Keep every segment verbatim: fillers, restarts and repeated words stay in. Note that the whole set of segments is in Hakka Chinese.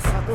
Satu.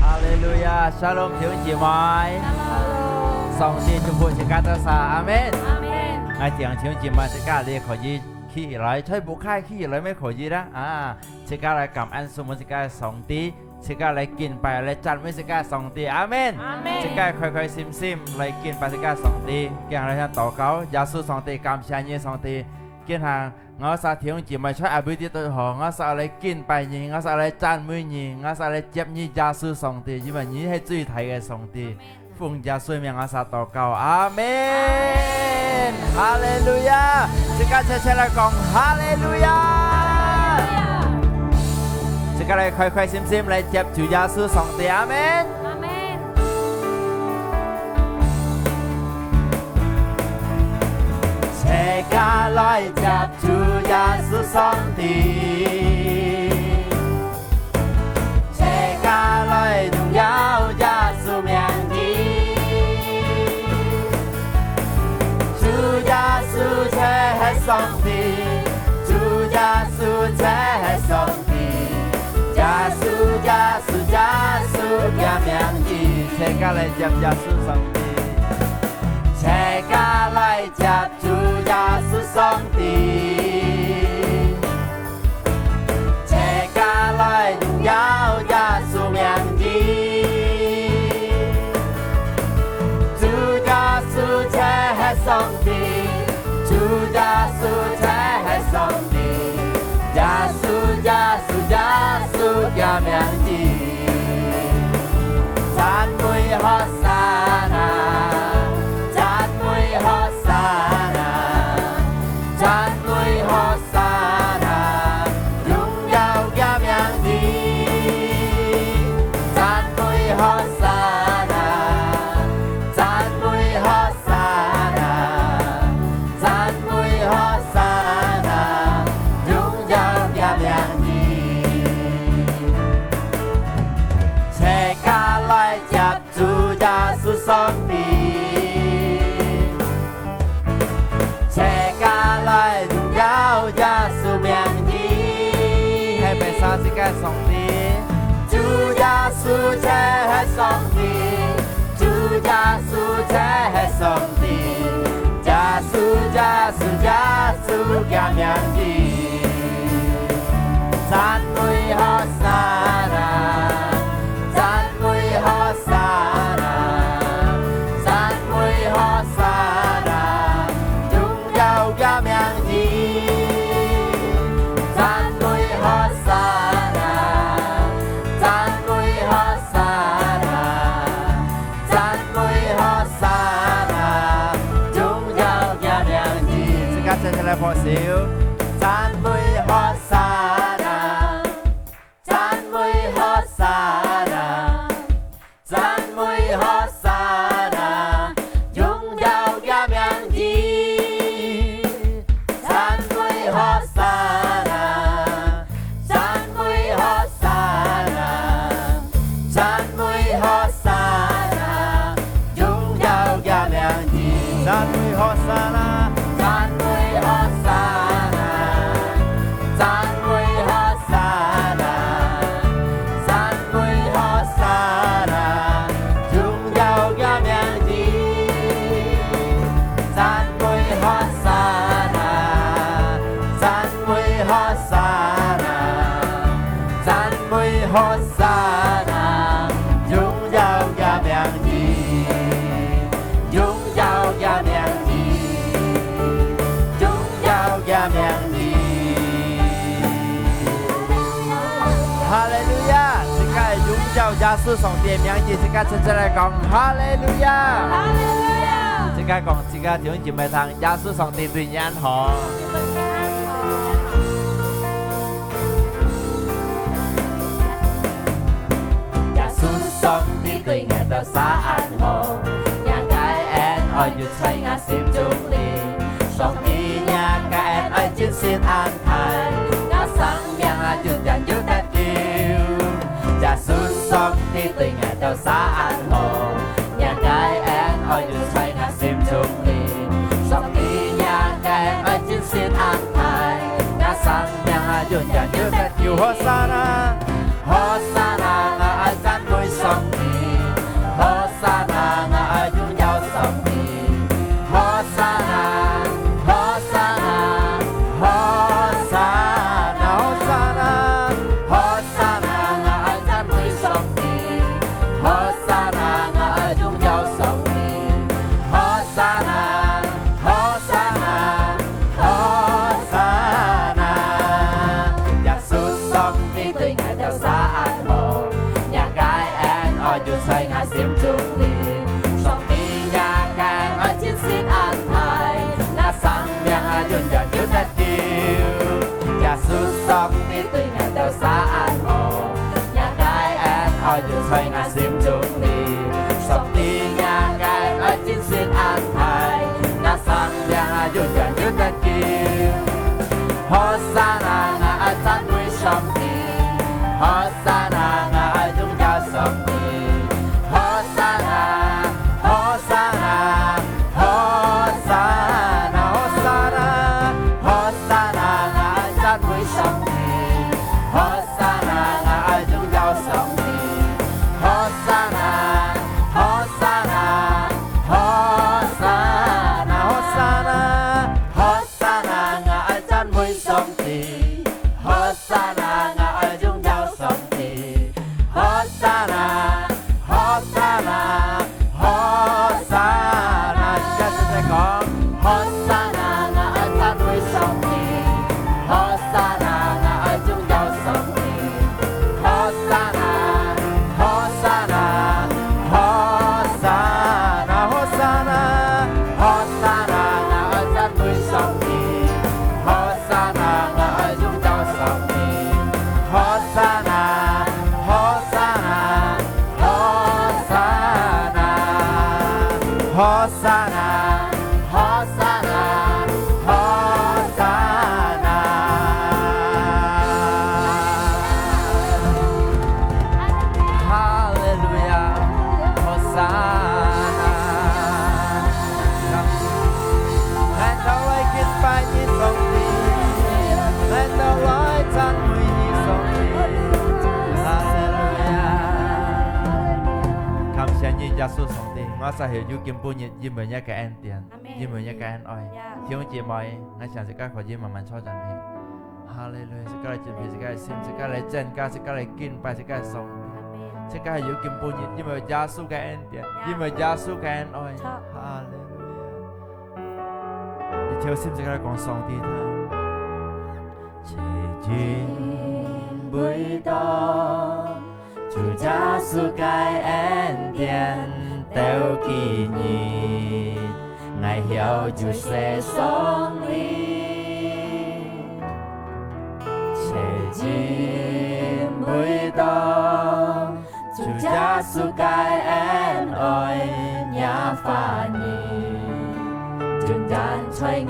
哈利路亞，Shalom，弟兄姊妹。Shalom。上帝祝福自家多儕，阿門。阿門。𠊎弟兄姊妹，自家你可以起來，在屋下起來乜可以啦，啊，自家來感恩數目自家个上帝，自家來敬拜，來讚美自家个上帝，阿門。阿門。自家開開心心來敬拜自家个上帝，今日來禱告，耶穌上帝，感謝你，上帝，今日 𠊎儕弟兄姊妹在哪位都好，𠊎儕來敬拜你，𠊎儕來讚美你，𠊎儕來接你，耶穌上帝，因為你係最大个上帝。奉耶穌名，𠊎儕禱告，阿門。哈利路亞！自家齊齊來講，哈利路亞！自家來開開心心來接主耶穌上帝，阿門。 阿門。齊家來接主耶穌上帝，齊家來榮耀耶穌名字。主耶穌就係上帝，主耶穌就係上帝。 耶穌，耶穌，耶穌个名字，齊家來接耶穌上帝。齊家來接主耶穌上帝。齊家來榮耀耶穌名字。主耶穌就係上帝，主耶穌就係上帝。 耶穌，耶穌，耶穌个名字。讚美和散那，讚美和散那，讚美和散那，榮耀个名字。讚美和散那，讚美和散那， 讚美和散那，榮耀个名字。齊家來接主耶穌上帝，齊家來榮耀耶穌名字。係麼儕自家上帝？主耶穌就係上帝。 主耶穌就係上帝，耶穌，耶穌，耶穌个名字。讚美和散那，讚美和散那，讚美和散那，榮耀个名字。讚美和散那，讚美和散那， 讚美和散那，榮耀个名字。自家齊齊來拍手。讚美和散那，讚美和散那，讚美和散那，榮耀个名字。讚美和散那， 讚美和散那，讚美和散那，榮耀个名字。讚美和散那，讚美和散那，讚美和散那，讚美和散那，榮耀个名字。讚美和散那，讚美和散那， 讚美和散那，榮耀个名字，榮耀个名字，榮耀个名字。哈利路亞！自家榮耀耶穌上帝个名字，自家齊齊來講，哈利路亞！哈利路亞！自家家講，自家弟兄姊妹聽，耶穌上帝對你恁好。耶穌上帝對𠊎兜儕恁好，若个恩愛就在𠊎心中裡。上帝若个恩愛真實恁大，𠊎生命啊永遠有得救。耶穌上帝對𠊎兜儕恁好，若个恩愛就在𠊎心中裡。上帝若个恩愛真實恁大，𠊎生命啊永遠有得救。和散那，和散那，𠊎愛讚美上帝。和散那，𠊎愛榮耀上帝。和散那，和散那，和散那，和散那，和散那，𠊎愛讚美上帝。和散那，𠊎愛榮耀上帝。和散那，和散那，和散那。耶穌上帝對𠊎兜儕恁好，若个恩愛就在𠊎心中裡。上帝若个恩愛真實恁大，𠊎生命啊永遠有得救。耶穌上帝對𠊎兜儕恁好，若个恩愛就在𠊎心中裡。上帝若个恩愛真實恁大，𠊎生命啊永遠有得救。和散那，𠊎愛讚美上帝。和散那，𠊎愛榮耀上帝。和散那，和散那，和散那，和散那，和散那，𠊎愛讚美上帝。和散那，𠊎愛榮耀上帝。和散那，和散那，和散那，和散那，和散那，𠊎愛讚美上帝。和散那，𠊎愛榮耀上帝。和散那，和散那，和散那。自家正在講，和散那，𠊎愛讚美上帝。和散那，𠊎愛榮耀上帝。和散那，和散那，和散那，和散那，和散那，𠊎愛讚美上帝。和散那，𠊎愛榮耀上帝。和散那，和散那，和散那，和散那，和散那，和散那。哈利路亞，和散那。𠊎兜來敬拜你，上帝。𠊎兜來讚美你，上帝。哈利路亞。感謝你，耶穌上帝，𠊎儕係有今晡日，因為你个恩典，阿們。因為你个恩愛。呀。弟兄姊妹，𠊎想自家可以慢慢坐轉去。哈利路亞，自家來準備自家个心，自家來增加，自家來敬拜，自家个上帝。阿們。自家係有今晡日，因為耶穌个恩典，呀。因為耶穌个恩愛。著。哈利路亞。 你就心自家來講上帝聽。全真偉大，主耶穌个恩典，到今日，𠊎曉在世上裡。全真偉大， 主耶穌个恩愛，若話語，永遠在𠊎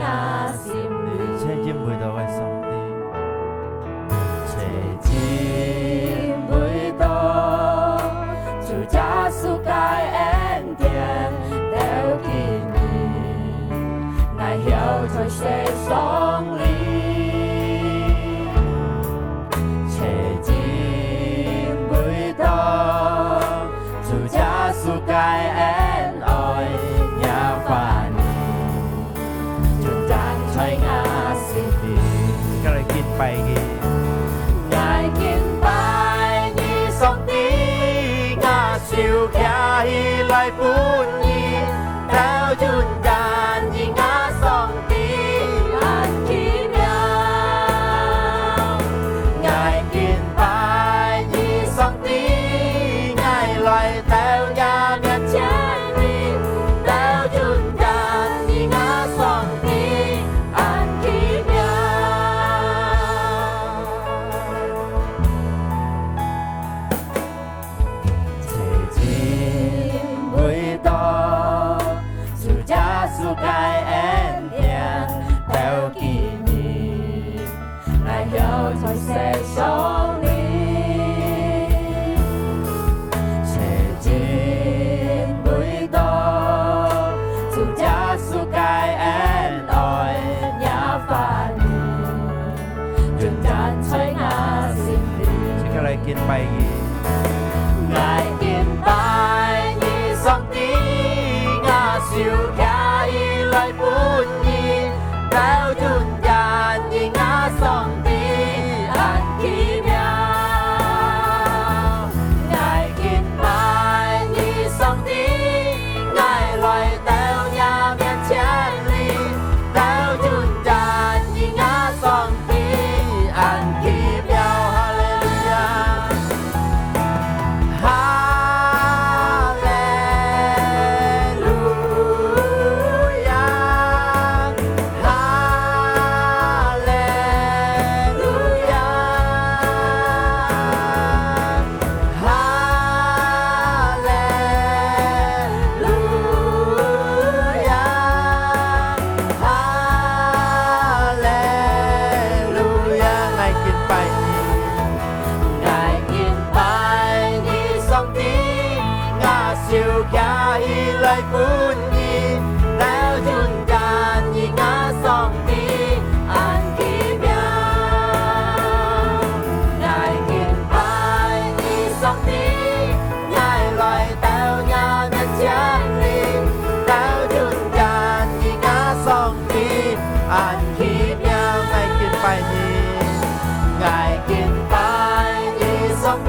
心裡。全真偉大个上帝。全真偉大，主耶穌个恩典，到今日，𠊎曉在世上裡。 全真偉大，主耶穌个恩愛，若話語，永遠在𠊎心裡。自家來敬拜佢。𠊎敬拜你，上帝，𠊎手擎起來分你，到永遠，你𠊎上 帝恁奇妙。𠊎敬拜你，上帝，𠊎來到若面前你，到永遠个恩典到今日，𠊎曉在世上裡，全真偉大，主耶穌个恩愛也歡喜。 永遠在𠊎心裡。齊家來敬拜你。𠊎敬拜你，上帝，𠊎手擎起來分你，到永遠你，𠊎上帝，恁奇妙。𠊎敬拜你，上帝，𠊎來到你面前裡，到永遠你，𠊎上 帝，恁奇妙。哈利路亞，哈利路亞，哈利路亞。 哈利路亞，哈利路亞，𠊎敬拜你。𠊎敬拜你，上帝，𠊎手擎起來分你，到永遠你，𠊎上帝，恁奇妙。𠊎敬拜你，上帝， 𠊎來到你面前裡，到永遠你，𠊎上帝，恁奇妙。𠊎敬拜你。𠊎敬拜你，上帝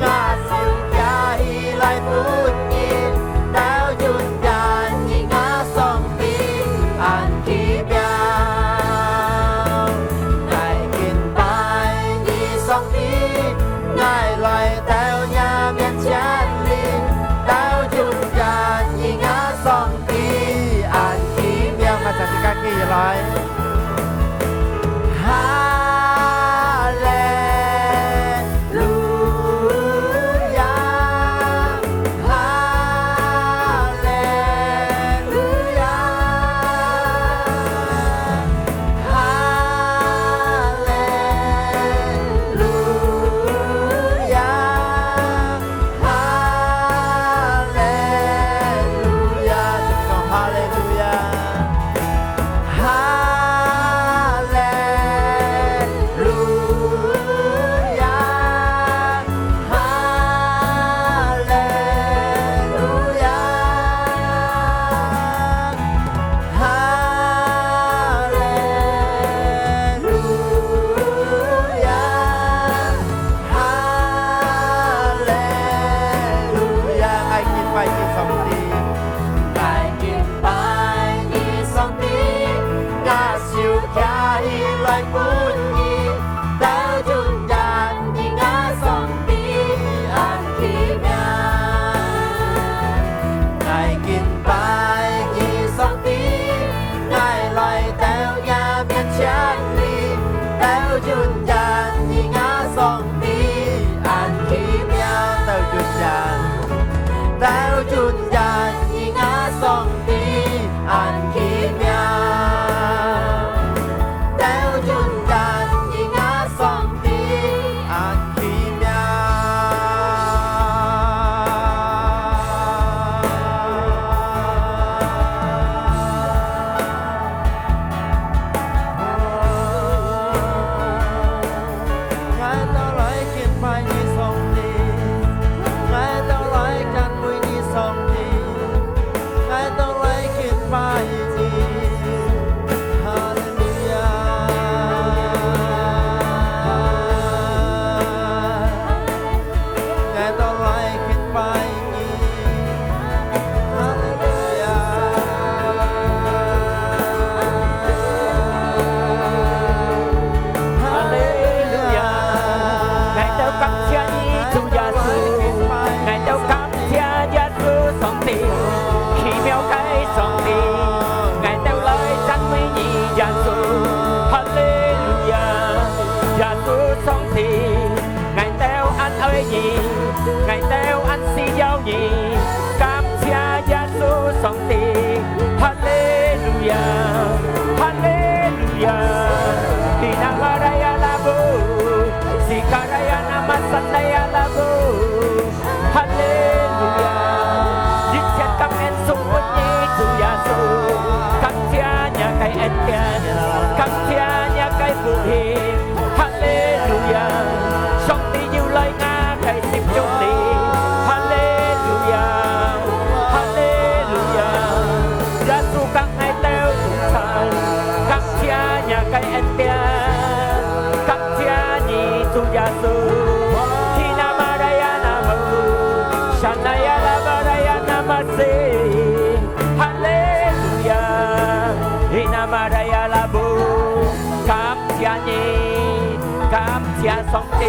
，𠊎手擎起來分你，到永遠你，𠊎上帝，恁奇妙。𠊎敬拜你，上帝， 𠊎來到你面前裡，到永遠你，𠊎上帝，恁奇妙。𠊎再自家起來。哈利路亞，哈利路亞。 哈利路亞，哈利路亞，齊家講哈利路亞，哈利路亞。 哈利路亞，哈利路亞，哈利路亞。𠊎敬拜你，上帝。𠊎敬拜你，上帝，𠊎 手擎起來分你，到永遠你，𠊎上帝，恁奇妙。𠊎敬拜你，上帝，𠊎來到你面前裡，到永遠你，𠊎上帝，恁奇妙。到永遠，到永遠你，𠊎上帝， 恁奇妙，到永遠你，𠊎上帝，恁奇妙。𠊎兜來敬拜你，上帝，𠊎兜來敬畏你，上帝。謝上帝。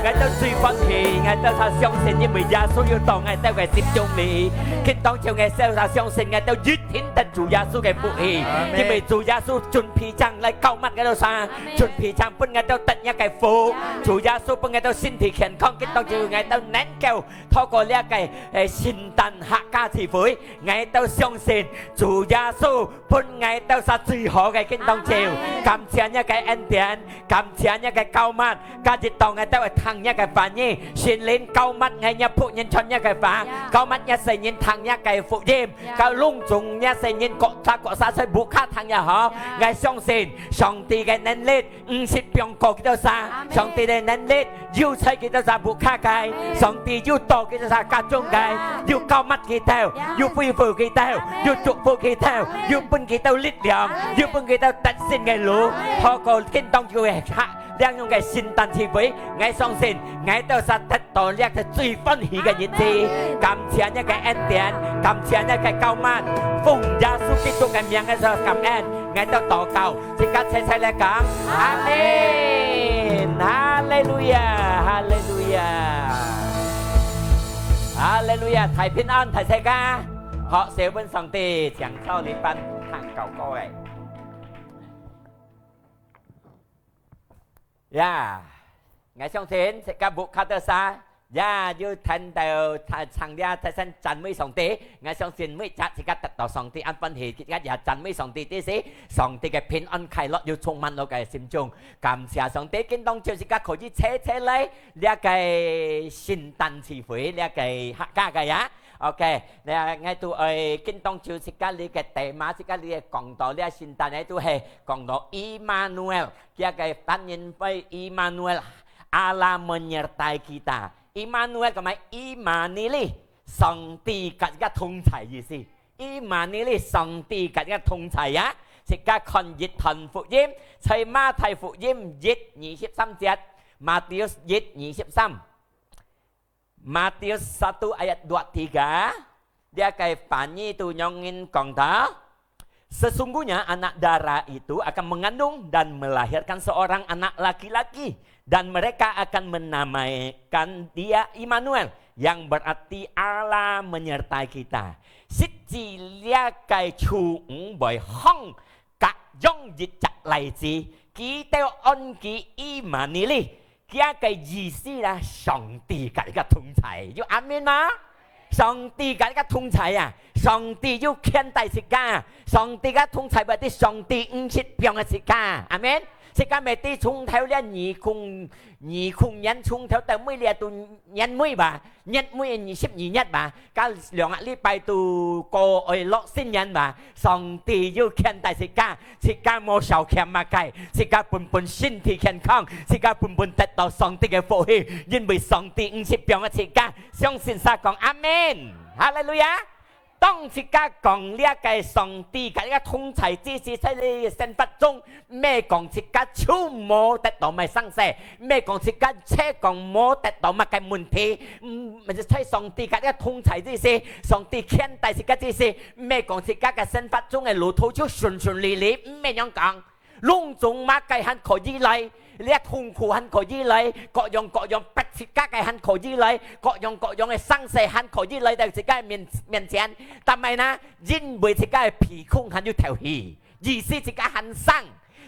𠊎兜最歡喜，𠊎兜儕相信，因為耶穌有到𠊎兜个心中裡。今當晝𠊎兜儕相信，𠊎兜一定得主耶穌个福氣，阿們。因為主耶穌準備正來膏抹𠊎兜儕，阿們。準備正分𠊎兜得若个福。阿們。主耶穌分𠊎兜身體健康，今當晝𠊎兜能夠透過這个，誒，聖誕客家聚會，𠊎兜相信主耶穌 分𠊎兜儕最好个今當晝。阿們。感謝若个恩典，感謝若个膏抹，今日當𠊎兜會聽若个話語，聖靈膏抹𠊎若僕人傳若个話，呀。膏抹若細人聽若个福音，呀。膏攏總若細人各儕各儕在屋下聽也好，呀。𠊎相信上帝个能力，毋識放過佢兜儕，阿們。上帝个能力 有在佢兜儕屋下个，阿們。上帝有到佢兜儕家中个，阿們。有膏抹佢兜，阿們。有恢復佢兜，阿們。有祝福佢兜，阿們。有分佢兜力量，阿們。有分佢兜得勝个路。阿們。透過今當晝个客，這樣个聖誕聚會，𠊎相信，𠊎兜儕得到這个最歡喜个日子。阿們。感謝若个恩典，感謝若个膏抹，奉耶穌基督个名，𠊎兜感恩，𠊎兜禱告。 自家齊齊來講，阿們。哈利路亞，哈利路亞，哈利路亞，大平安，大齊家。好，謝恩上帝，請坐這班聽教歌个。呀，𠊎相信自家屋下兜儕 呀，有聽到唱，唱這，大聲讚美上帝。𠊎相信每隻自家得到上帝恁歡喜，自家也讚美上帝，這時上帝个平安快樂又充滿𠊎个心中。感謝上帝，今當晝自家可以齊齊來這个聖誕聚會，這个客家个呀。OK，這𠊎都愛今當晝自家這个tema，自家這个講道，這聖誕呢都係講到Immanuel。 佢个翻譯係Immanuel，Allah menyertai kita。Immanuel个意思，Immanueli，上帝佮自家同在意思。Immanueli，上帝佮自家同在呀。自家看約翰福音，在馬太福音一二十三節，Matius一二十三。 Matius satu ayat dua tiga，這个翻譯都仰般講到：Sesungguhnya anak dara itu akan mengandung dan melahirkan seorang anak laki-laki, dan mereka akan menamakan dia Immanuel, yang berarti Allah menyertai kita. 實際這个處女會生 結養一隻倈子，佢兜安佢Immanueli，佢个意思啦，上帝佮你个同在，有阿們嗎？上帝佮你个同在啊，上帝有牽帶自家，上帝个同在，berarti上帝毋識放个自家，阿們。自家berarti從頭這二空，二空年從頭到尾這都年尾吧， 月尾二十二日吧，該兩個禮拜都過愛落新年吧，上帝有牽帶自家，自家無少欠麼个，自家本本身體健康，自家本本得到上帝个福氣，因為上帝毋識放个自家，相信儕講阿們，哈利路亞。當自家講這个上帝佮這个同在之時，在這个生活中， 毋係講自家就無得到麼个生事，毋係講自家就講無得到麼个問題，毋，毋係在上帝佮你同在之時，上帝牽帶自家之時，毋係講自家个生活中个路途就順順利利，毋係恁樣講。攏總麼个還可以來，這痛苦還可以來，各樣各樣逼自家个還可以來，各樣各樣个生事還可以來到自家个面，面前。但係呢，因為自家个鼻空還有透氣， 意思自家還生。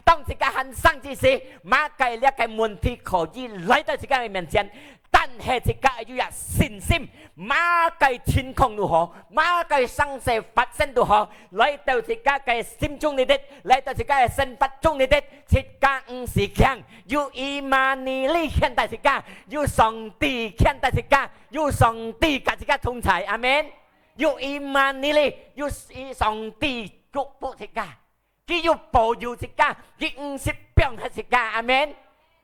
當自家還生之時，麼个這个問題可以來到自家个面前，但係自家愛有一信心，麼个情況如何，麼个生事發生如何，來到自家个心中裡底，來到自家个生活中裡底，自家毋使驚，有Immanueli牽帶自家，有上帝牽帶自家，有上帝佮自家同在。阿們。有Immanueli，有上帝祝福自家。 佢有保佑自家，佢毋識放忒自家，阿們。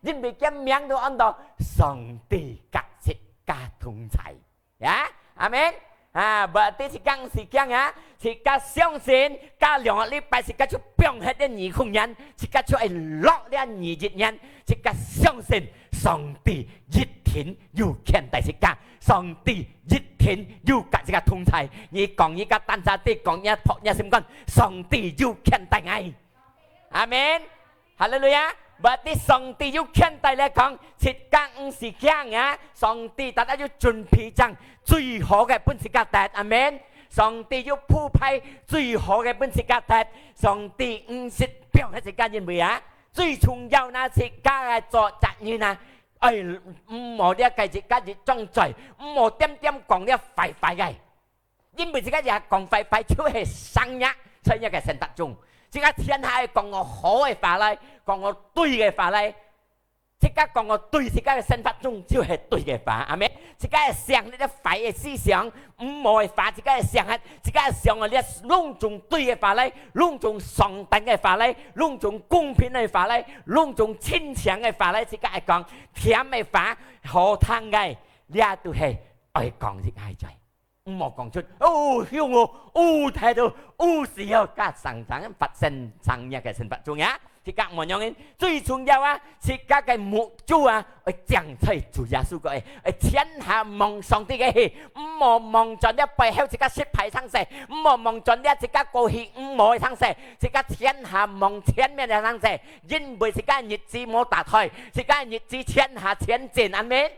因為佢名都安到上帝佮自家同在，呀，阿們。啊，berarti自家毋使驚啊，自家相信，加兩個禮拜自家就放忒這二空年，自家就會落這二一年，自家相信上帝一定有牽帶自家。 上帝一定有佮自家同在。你講你个單儕，講你个婆，你个心肝，上帝有牽帶𠊎。阿們。哈利路亞！Berarti上帝有牽帶來講，自家毋使驚啊！上帝大家有準備正最好个分自家得，阿門。上帝有鋪排最好个分自家得，上帝毋識放忒自家，因為啊，最重要呢，自家个做責任啊，哎，毋好了解自家一種罪，毋好點點講了壞壞个。 因為自家也講壞壞，就係生日，在這个生活中，自家天下講我好个話來，講我對个話來，自家講我對，自家个生活中就係對个話，阿門。自家个想這个壞个思想，毋好个話，自家个想啊，自家个想啊，這攏總對个話來，攏總上等个話來，攏總公平个話來，攏總親情个話來，自家愛講甜个話，好聽个，這都係愛講自家个罪。 毋好講出，哦，凶哦，哦，態度，哦，時候，甲常常發生生日个生活中呀。自家無樣人，最重要啊，自家个目珠啊，愛正在主耶穌个，愛全下望上帝个去，毋好望轉了背後自家失敗生事，毋好望轉了自家過去毋好个生事，自家全下望前面个生事，因為自家日子無打退，自家日子全下前進，阿門。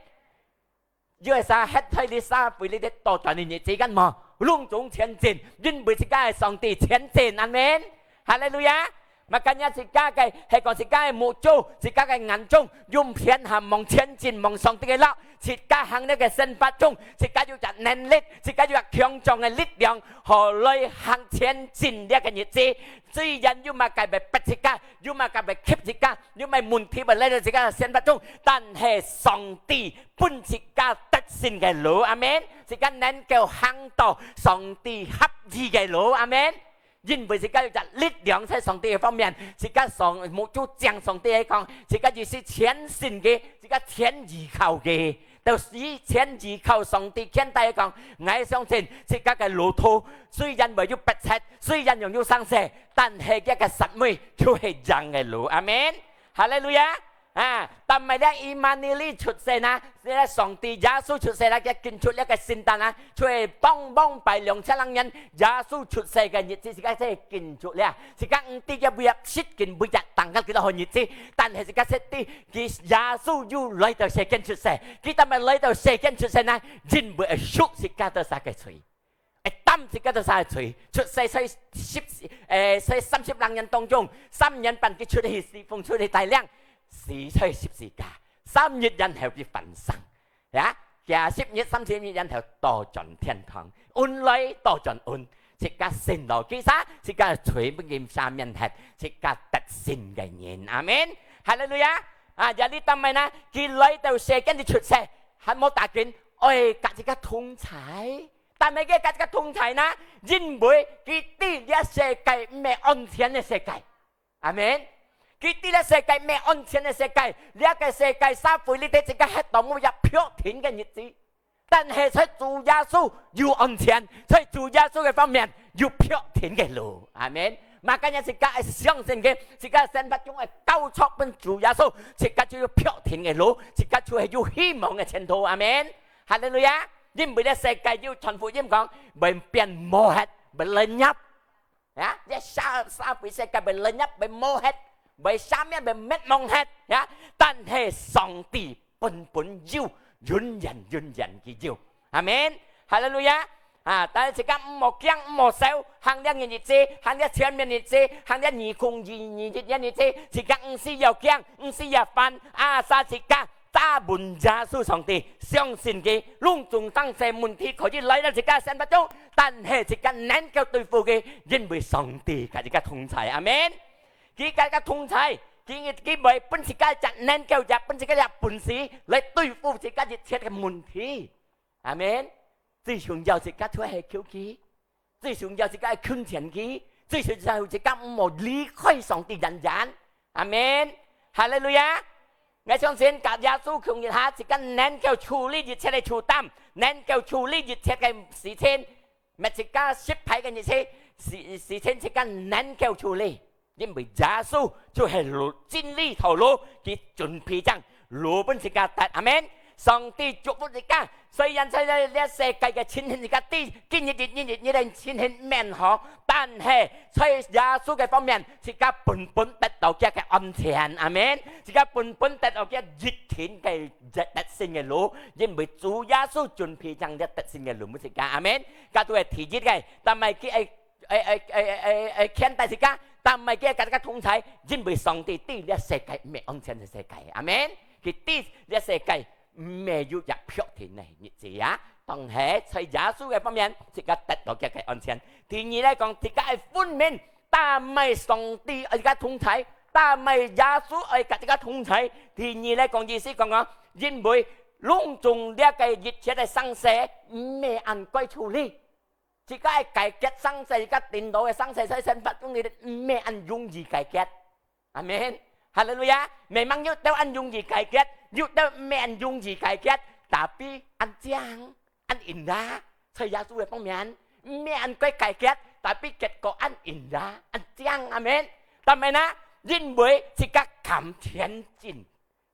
有个啥歇在這社會裡底倒轉个日子間無？攏總前進，因為自家个上帝前進，阿門。哈利路亞！Makanya自家个，係講自家个目珠，自家个眼中，用天下望前進，望上帝个路，自家行這个生活中，自家有隻能力，自家有隻強壯个力量，好來行前進這个日子。雖然有麼个會逼自家，有麼个會吸自家，有麼个問題會來到自家个生活中，但係上帝 分自家得勝个路，阿門。自家能夠行到上帝合意个路，阿門。因為自家有隻力量在上帝个方面，自家上，目珠正上帝个講，自家就係全信个，自家全依靠个。到時全依靠上帝牽帶个講，𠊎相信自家个路途雖然會有逼迫，雖然會有生事，但係這个實尾就係贏个路，阿門。哈利路亞！ 啊，但係這Immanuel出世呢，這上帝耶穌出世呢，佢緊出這个聖誕啊，就係幫幫拜兩千零年耶穌出世个日子，自家真係緊出了。自家毋知佢每日食緊，每日等緊幾多好日子，但係自家識知，佢耶穌有來到世間出世，佢但係來到世間出世呢，因為愛贖自家兜儕个罪。 會擔自家兜儕罪，出世在十，誒，在三十零年當中，三年半佢出去侍奉，出去帶領，死在十字架，三日然後佢翻生，呀，幾十日、三十日然後倒轉天堂，恩來倒轉恩，自家信到佢儕，自家罪分佢赦免忒，自家得勝个人，阿門。哈利路亞！啊，這裡但係呢，佢來到世間裡出世，還無打緊，愛甲自家同在。 但係佢甲自家同在呢，因為佢知這世界毋係安全个世界。阿門。佢知這世界毋係安全个世界，這个世界社會裡底自家歇到無一片定个日子。但係在主耶穌有安全，在主耶穌个方面有片定个路。阿門。Makanya自家愛相信佢，自家生活中愛交託分主耶穌，自家就有片定个路，自家就係有希望个前途。阿門。哈利路亞！因為這世界有傳福音講，會變無忒，會lenyap。呀，這社，社會世界會lenyap，會無忒，會消滅，會滅亡忒。呀，但係上帝本本有，永遠永遠佢有。阿門。哈利路亞！啊，但係自家毋好驚，毋好愁，行這个日子，行這前面日子，行這二空二二一个日子，自家毋使要驚，毋使要煩，啊，啥自家 打問耶穌上帝，相信佢，攏總當時問題可以來到自家生活中，但係自家能夠對付佢，因為上帝甲自家同在。阿門。佢甲自家同在，佢，佢會分自家一隻能夠，也分自家一隻本事來對付自家一切个問題。阿門。最重要自家就係求佢。 最重要自家愛近前佢，最重要自家毋好離開上帝遠遠。阿門。哈利路亞！𠊎相信甲耶穌共一下，自家能夠處理一切个重擔，能夠處理一切个事情。乜自家失敗个日子，事，事情自家能夠處理。 因為耶穌就係路，真理、道路，佢準備正路分自家得。阿門。上帝祝福自家。雖然在這，這世界个情形自家知，今日日，日日日个情形毋好，但係在耶穌个方面，自家本本得到佢个安全。阿門。自家本本得到佢一定个得，得勝个路，因為主耶穌準備將這得勝个路分自家。阿門。該都係第一个，但係佢愛，愛，愛，愛，愛，愛牽帶自家，但係佢愛佮自家同在，因為上帝知這世界毋係安全个世界。阿門。佢知這世界毋係有一片天个日子啊。當係在耶穌个方面，自家得到佢个安全。第二來講，自家愛分明，但係上帝愛自家同在，但係耶穌愛佮自家同在。第二來講，意思講啊，因為攏總這个一切个生死，毋係恁該處理。自家愛解決生死，自家頂到个生死，在生活中裡毋係恁容易解決。阿門。哈利路亞！Memang有兜恁容易解決，有兜毋係恁容易解決，tapi恁靚，恁indah，在耶穌个方面，毋係恁該解決，tapi結果恁indah，恁靚。阿門。但係呢，因為自家敢前進，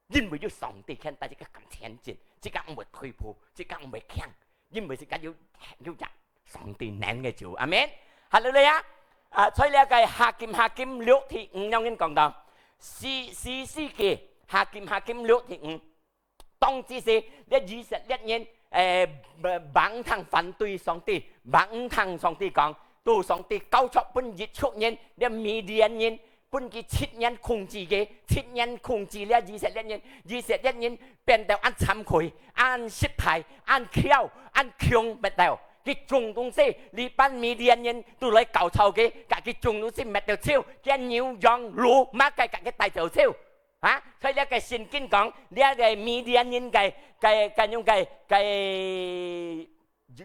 因為有上帝牽帶，自家敢前進，自家毋會退步，自家毋會驚，因為自家有，有隻上帝能个主。阿門。哈利路亞！啊，在這个哈金，哈金六第五樣人講到，士，士師記，哈金，哈金六第五，當時係這以色列人，誒，毋，毋聽反對上帝，毋聽上帝講，都上帝交出分一族人，這米甸人， 分佢七年控制佢，七年控制這以色列人，以色列人變到恁慚愧，恁失敗，恁枵，恁窮，滅掉。佢種東西，這班米甸人都來搞臭佢，佮佢種東西滅掉走，佢牛羊驢，麼个佮佢帶走走。啊，所以這个聖經講，這个米甸人个，个，个樣个，个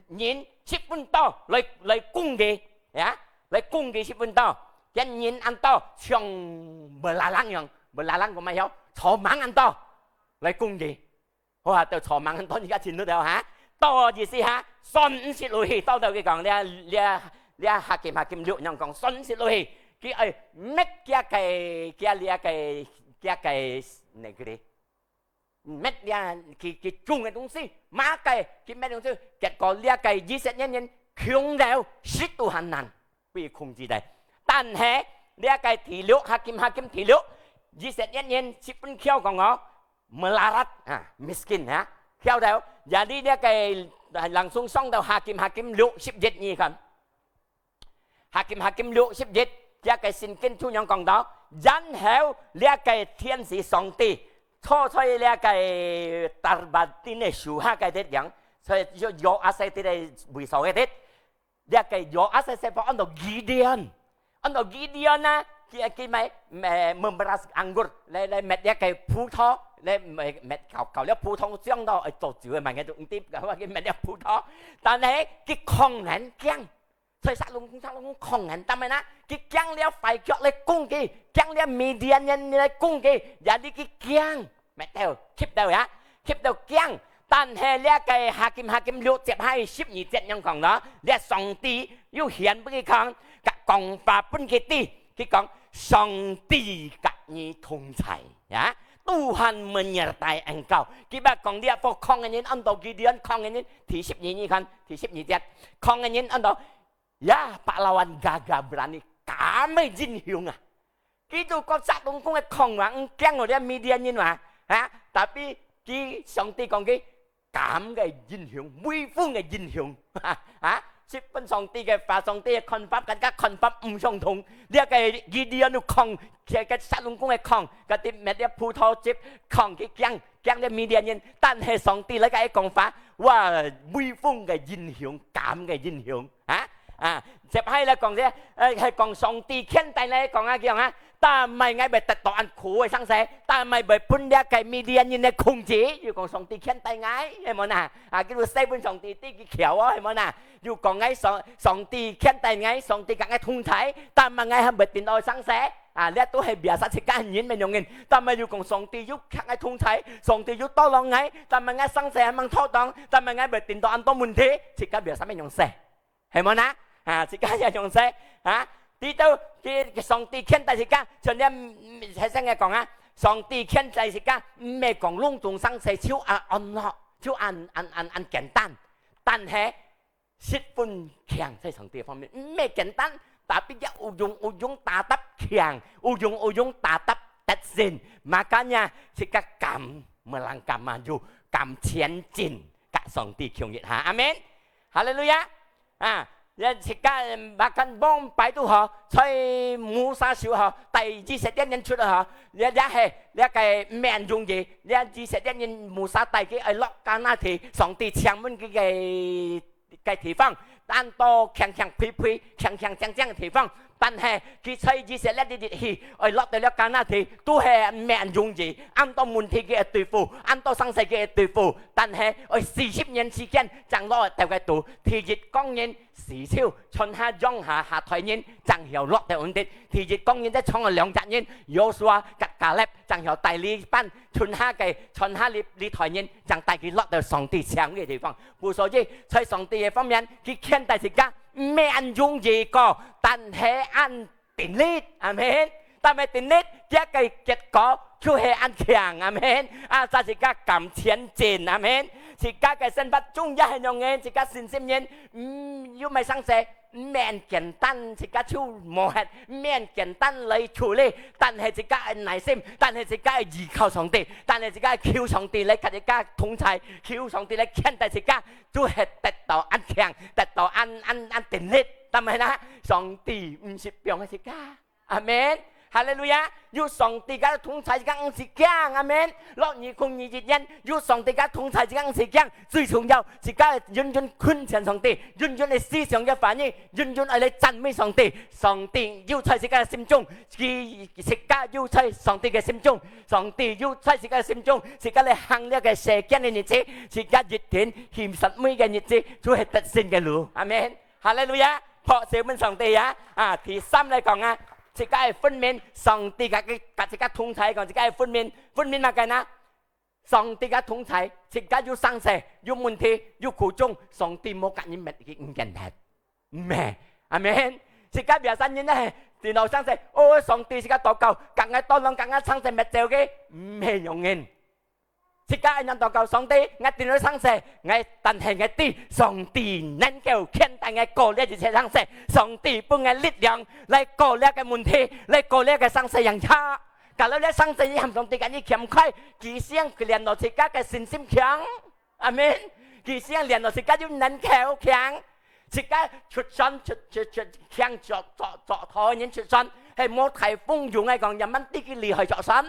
人十分多來，來攻佢，呀，來攻佢十分多。佢人恁多，像belalang樣，belalang講麼个？草蜢恁多，來攻佢。哇，到草蜢恁多，你看清楚了哈？多意思哈，算毋識落去，到到佢講，這，這，這哈金，哈金六樣講，算毋識落去，佢愛滅佢个，佢這个，佢个，那個哩。 滅了，佢，佢種个東西，麼个，佢滅東西，結果這个以色列人窮了，食都還難，被控制了。但係，這个第六，哈金，哈金第六，以色列人十分枵講哦，melarat，啊，miskin，啊，枵了。Jadi這个，langsung上到哈金，哈金六，十一你看。 哈金，哈金六十一，這个聖經同樣講到，然後這个天使上帝坐在這个tarbatin个樹下个地方，所以就約阿西个位所个地。這个約阿西細伙安到Gideon，安到Gideon啊，佢，佢買，呃，memeras anggur，來，來滅這个葡萄，來滅，滅搞，搞了葡萄漿到，哎，做酒个嘛，佢都毋知，佢滅了葡萄，但係佢狂人驚。 所以撒龍公，撒龍公狂人，但係呢，佢驚了壞腳來攻佢，驚了米甸人來攻佢，jadi佢驚，滅掉，翕到呀，翕到驚。但係這个哈金，哈金六節，哈十二節樣講咯，這上帝又顯分佢看，講，講話分佢知，佢講，上帝佮你同在呀，Tuhan menyertai engkau。佢捌講這伙狂个人，安到Gideon狂个人，第十二，你看，第十二節，狂个人安到 Ya, pahlawan gagah berani，敢个英雄啊！佢都講撒龍公个狂話，毋驚哦，這米甸人嘛，啊！Tapi佢上帝講佢敢个英雄，威風个英雄，啊！十分上帝个話，上帝个看法，跟佢看法毋相同。這个Gideon都狂，這个撒龍公个狂，佢滅了葡萄汁，狂佢驚，驚這米甸人。但係上帝來个講法，哇，威風个英雄，敢个英雄。 啊，啊，接下來講這，呃，係講上帝牽帶來講啊，佢講啊，但係𠊎會得到恁苦个生死，但係會分這个米甸人个控制。又講上帝牽帶𠊎，係無呐？啊，佢都細分上帝知佢巧哦，係無呐？又講𠊎上，上帝牽帶𠊎，上帝佮𠊎同在，但係𠊎還會頂到生死。啊，這都係biasa自家人乜樣人，但係又講上帝又佮𠊎同在，上帝又tolong𠊎，但係𠊎生死還吂妥當，但係𠊎會頂到恁多問題，自家biasa乜樣勢。 係無呐？啊，自家也用勢，啊，知道佢，佢上帝牽帶自家，像這，嗯，先生个講啊，上帝牽帶自家，毋係講攏總生事就恁安樂，就恁、恁、恁、恁簡單。但係十分強在上帝方面，毋係簡單，tapi也有勇有勇tetap強，有勇有勇tetap得勝。Makanya自家敢melangkah maju，敢前進，佮上帝共一下。阿門。哈利路亞！啊，這自家，嗯，bahkan往擺都好，在Musa手好，帶以色列人出來好，這、這係，這个毋係恁容易，這以色列人Musa帶佢愛落迦南地，上帝請問佢个、个地方，恁多強強配配、強強正正个地方，但係佢在以色列个日去，愛落到了迦南地，都係毋係恁容易，恁多問題佢愛對付，恁多生事佢愛對付，但係愛四十年時間，正落到該肚。第一工人 時就，春夏陽夏下代人，正曉落到恩典。第一工人在創了兩隻人，Yosua佮Kaleb，正曉帶這班春夏个、春夏這、這代人，正帶佢落到上帝請个地方。故所以，在上帝个方面，佢牽帶自家，毋係恁容易个，但係恁 定力，阿門。但係定力，佢个結果就係恁強，阿門。啊，就自家敢前進，阿門。自家个生活中也係恁樣个，自家信心人，嗯，有麼个生事，毋係簡單，自家就無忒，毋係簡單來處理。但係自家个耐心，但係自家个依靠上帝，但係自家个求上帝來佮自家同在，求上帝來牽帶自家，就係得到恁強，得到恁、恁、恁定力。但係呢，上帝毋係放忒自家。 阿門。哈利路亞！有上帝个同在，自家毋使驚。阿門。落二空二一年，有上帝个同在，自家毋使驚。最重要，自家永遠近前上帝，永遠个思想个反應，永遠愛來讚美上帝。上帝有在自家个心中，佢、自家有在上帝个心中，上帝有在自家个心中，自家來行這个世間个日子，自家一定行煞尾个日子，就係得勝个路。阿門。 哈利路亞！拍手分上帝啊！啊，第三來講啊，自家个分明，上帝佮佢、佮自家同在，講自家个分明，分明麼个呢？上帝个同在，自家有生事、有問題、有苦衷，上帝無佮你搣佢毋見忒。毋係，阿門。自家biasa人呢，電腦生事，哦，上帝自家禱告，佮𠊎tolong，佮𠊎生事搣走个，毋係恁樣个。 自家恁樣禱告，上帝，𠊎頂多生事，𠊎，但係𠊎知，上帝能夠牽帶𠊎過這一切生事，上帝分𠊎力量來過這个問題，來過這个生事樣差。Kalau這生事你喊上帝佮你掀開，佢先練到自家个信心強。阿門。佢先練到自家有能夠強。自家出山，出、出、出，強做、做、做頭人出山，係無大風雨，𠊎講，也毋知佢厲害做山。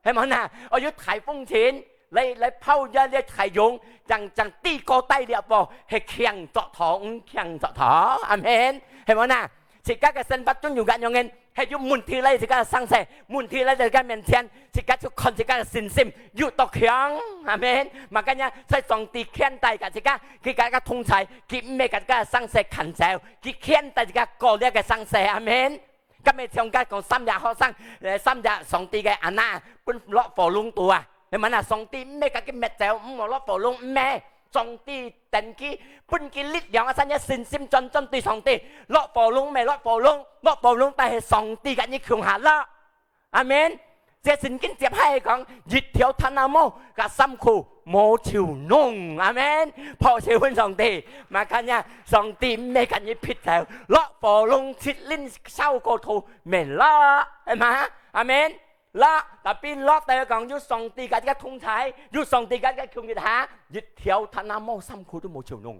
係無呢？哦，有大風陣，來、來拋這、這大湧，正、正知過帶這步，係強做頭，毋強做頭。阿門。係無呢？自家个生活中有恁樣个，係有問題來自家个生事，問題來自家面前，自家就看自家个信心有多強。阿門。Makanya，在上帝牽帶佮自家，佢佮自家同在，佢毋係佮自家个生事牽走，佢牽帶自家過這个生事。阿門。 今日像該講三隻學生，呃，三隻上帝个anak，分落火籠肚啊。你問啊，上帝毋係佮佢搣走，毋好落火籠，毋係。上帝等佢，分佢力量啊，生个信心專專對上帝。落火籠毋係落火籠，落火籠但係上帝佮你共下落。阿門。這聖經接下來講，一條tanah無，佮衫褲無臭燶。阿門。拍手分上帝。Makanya，上帝毋係佮你搣走，落火籠七輪燒過頭，毋係落，係嘛？阿門。落，tapi落，大家講，有上帝佮自家同在，有上帝佮自家共一下，一條tanah無，衫褲都無臭燶。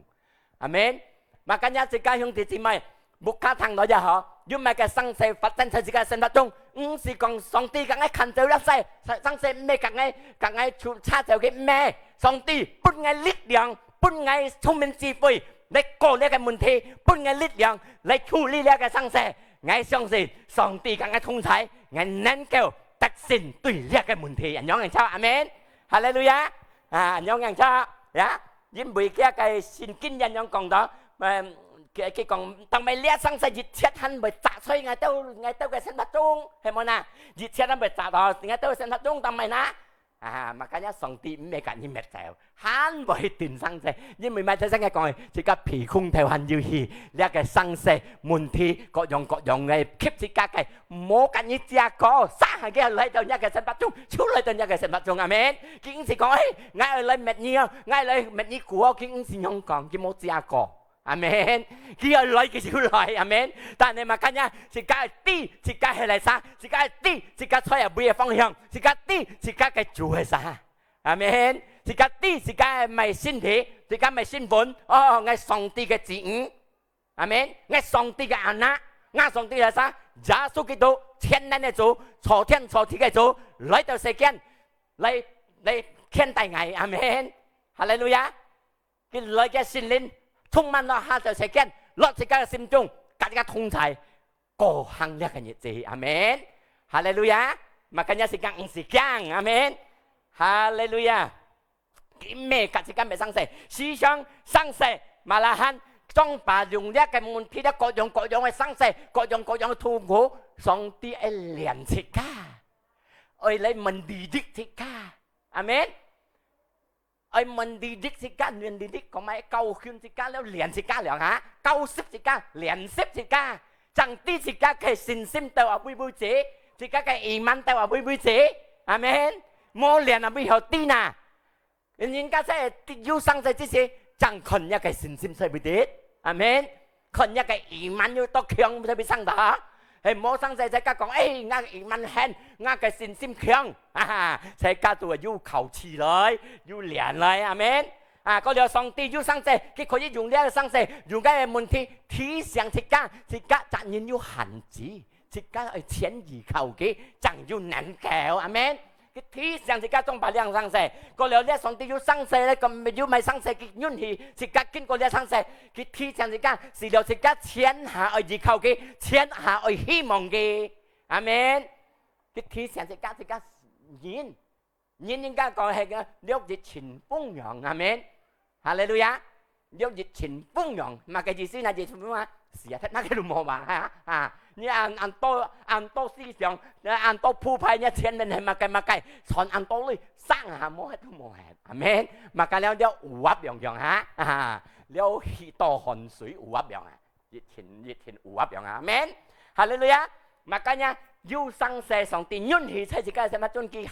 阿門。Makanya自家兄弟姊妹，屋下聽到也好，有麼个生事發生在自家生活中，毋係講上帝佮𠊎牽走這事，生事毋係佮𠊎，佮𠊎出差走个，毋係。上帝分𠊎力量，分𠊎聰明智慧，來過這个問題，分𠊎力量來處理這个生事。𠊎相信上帝佮𠊎同在，𠊎能夠得勝對這个問題。恁樣个，阿門。哈利路亞！啊，恁樣个，呀，因為這个聖經恁樣講到，嗯，佢、佢講，當然這生事一切還會砸碎𠊎兜、𠊎兜个生活中，係無呢？一切還會砸到𠊎兜个生活中，當然啦。啊，makanya上帝毋係甲你滅走，還會定生死，因為麼个？聖經講个，自家鼻空頭還有氣，這个生死問題，各樣各樣个，吸自家个，無甲你遮過，煞下佢來到你个生活中，就來到你个生活中，阿門。佢毋係講，哎，𠊎愛來滅你哦，𠊎愛來滅你苦哦，佢毋係恁樣講，佢無遮過。 阿門。佢愛來，佢就來，阿門。但係makanya，自家愛知，自家係哪儕，自家愛知，自家在哪位个方向，自家知，自家个主係儕。阿門。自家知，自家个麼个身體，自家麼个身份，哦，𠊎上帝个子女。阿門。𠊎上帝个anak，𠊎上帝个儕，耶穌基督，全能个主，造天造地个主，來到世間，來，來牽帶𠊎。阿門。哈利路亞。 佢來个聖靈充滿落下到世間，落自家个心中，甲自家同在，過行這个日子。阿門。哈利路亞。Makanya自家毋使驚。阿門。哈利路亞。佢毋係甲自家滅生死，時常生死，malahan，總把用這个問題，這各樣各樣个生死，各樣各樣个痛苦，上帝愛練自家，愛來mendidik自家。阿門。 愛mendidik自家，mendidik講麼个？教訓自家了，練自家了哈，教習自家，練習自家，正知自家个信心到哪位為止，自家个iman到哪位為止。阿門。無練啊，為何知呢？人家在有生死之時，正看若个信心在哪位。阿門。 看若个iman有多強，才會生到。係無生死自家講，哎，𠊎个iman很，𠊎个信心強，哈哈，自家都有考試來，有練來，阿門。啊，過了上帝有生死，佢可以用這个生死，用這个問題提醒自家，自家責任有限制，自家愛全依靠佢，正有能夠，阿門。 佢提醒自家總把這生死，過了這上帝有生死咧，佢有麼个生死，佢允許自家經過這生死，佢提醒自家，除了自家全下愛依靠佢，全下愛希望佢。阿門。佢提醒自家，自家人，人應該講係个了一陣風浪。阿門。哈利路亞。 了一陣風浪，麼个意思呢？一陣風啊，死啊，忒麼个都無嘛，哈，啊，你恁，恁多，恁多思想，恁多鋪排，你前面係麼个麼个，賺恁多鐳，省下無忒都無忒。阿門。麼个了，了烏鴨樣樣哈，啊，了去多汗水烏鴨樣啊，一陣，一陣烏鴨樣啊，阿門。哈利路亞。Makanya，有生死上帝允許在自家生活中，佢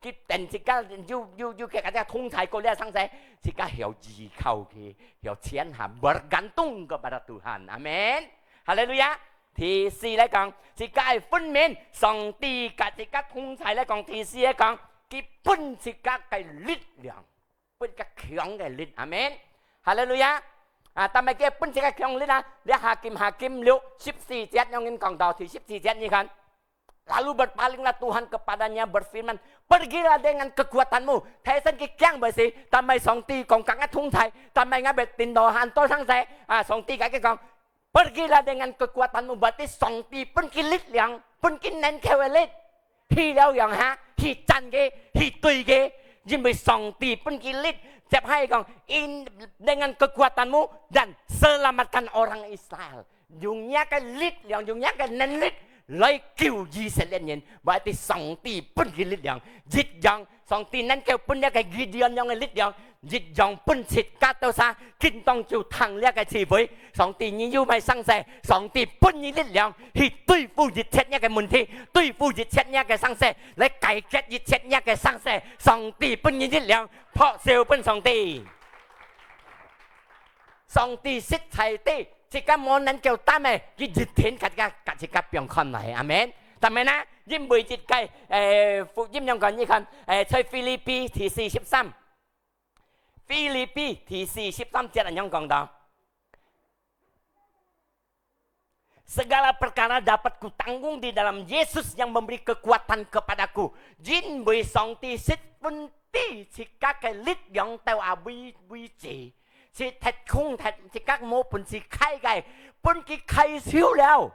佢等自家有，有，有佢个同在過這生死，自家曉依靠佢，曉全下bergantung kepada Tuhan。阿門。哈利路亞。第四來講，自家愛分明，上帝甲自家同在來講，第四來講，佢分自家个力量，分自家強个力。阿門。哈利路亞。啊，但係佢分自家強力啊，這Hakim，Hakim六十四節樣人講到，第十四節你看。 Lalu berpalinglah Tuhan kepadanya berfirman, "Pergilah dengan kekuatanmu." Thai-san佢驚會死，但係上帝講甲𠊎同在，但係𠊎會頂到恁多生死。啊，上帝甲佢講，"Pergilah dengan kekuatanmu." Berarti上帝分佢力量，分佢能夠个力，去了樣下，去戰佢，去對佢，因為上帝分佢力。接下來講，"In dengan kekuatanmu dan selamatkan orang Israel." 用若个力量，用若个能力來救以色列人，berarti上帝分佢力量，一樣上帝能夠分這个Gideon樣个力量，一樣分自家兜儕，今當晝聽這个聚會，上帝你有麼个生死，上帝分你力量去對付一切若个問題，對付一切若个生死，來解決一切若个生死，上帝分你力量，拍手分上帝。 上帝實在个，自家無能夠擔个，佢一定甲自家，甲自家放寬來。阿門。但係呢，因為一个，誒，福音樣講，你看，誒，在腓立比第四十三，腓立比第四十三節恁樣講到， Segala perkara dapat kutanggung di dalam Yesus yang memberi kekuatan kepadaku. 因為上帝識分知自家个力量到哪位為止，係忒空忒自家無本事開个，分佢開手了。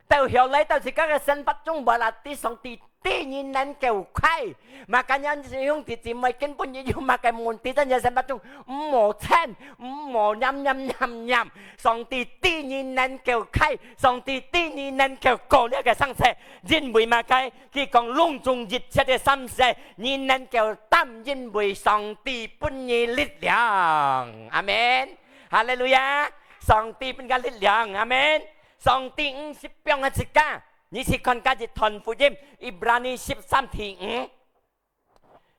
到後來到自家个生活中，berarti上帝知你能夠開。Makanya兄弟姊妹，今晡日有麼个問題在你生活中，毋好嗔，毋好念念念念。上帝知你能夠開，上帝知你能夠過這个生死，因為麼个？佢講攏總一切个生死，你能夠擔，因為上帝分你力量。阿門。哈利路亞！上帝分个力量，阿門。上帝毋識放忒自家。 你試看加一段福音，Ibrani十三第五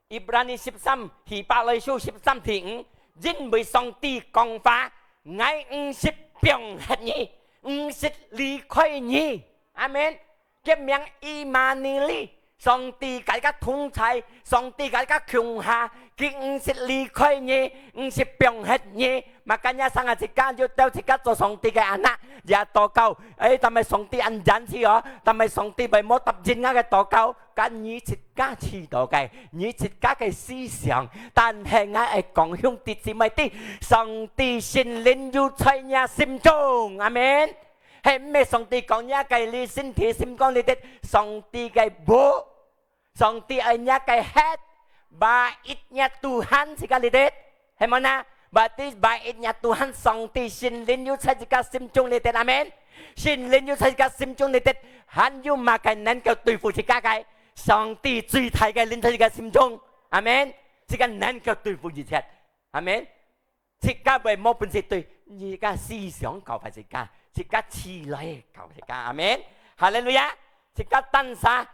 ，Ibrani十三，希伯來書十三第五，因為上帝講話，𠊎毋識放忒你，毋識離開你。阿門。佢名Immanueli，上帝佮你同在，上帝佮你共下，佢毋識離開你，毋識放忒你。Makanya生啊，自家就鬥自家做上帝个anak，也禱告。哎，但係上帝恁遠去哦，但係上帝會無答應𠊎个禱告，該你自家祈禱个，你自家个思想。但係𠊎愛講兄弟姊妹知，上帝聖靈有在你心中。阿門。係毋係上帝講你个你身體心肝裡底，上帝个無 上帝愛你个head，bait你Tuhan自家裡底，係無呢？Berarti bait你Tuhan，上帝聖靈有在自家心中裡底，阿門。聖靈有在自家心中裡底，還有麼个能夠對付自家个？上帝最大个靈在自家心中，阿門。自家能夠對付一切，阿門。 自家會無本事對，自家思想教壞自家，自家起來教自家。阿門。哈利路亞！自家單儕，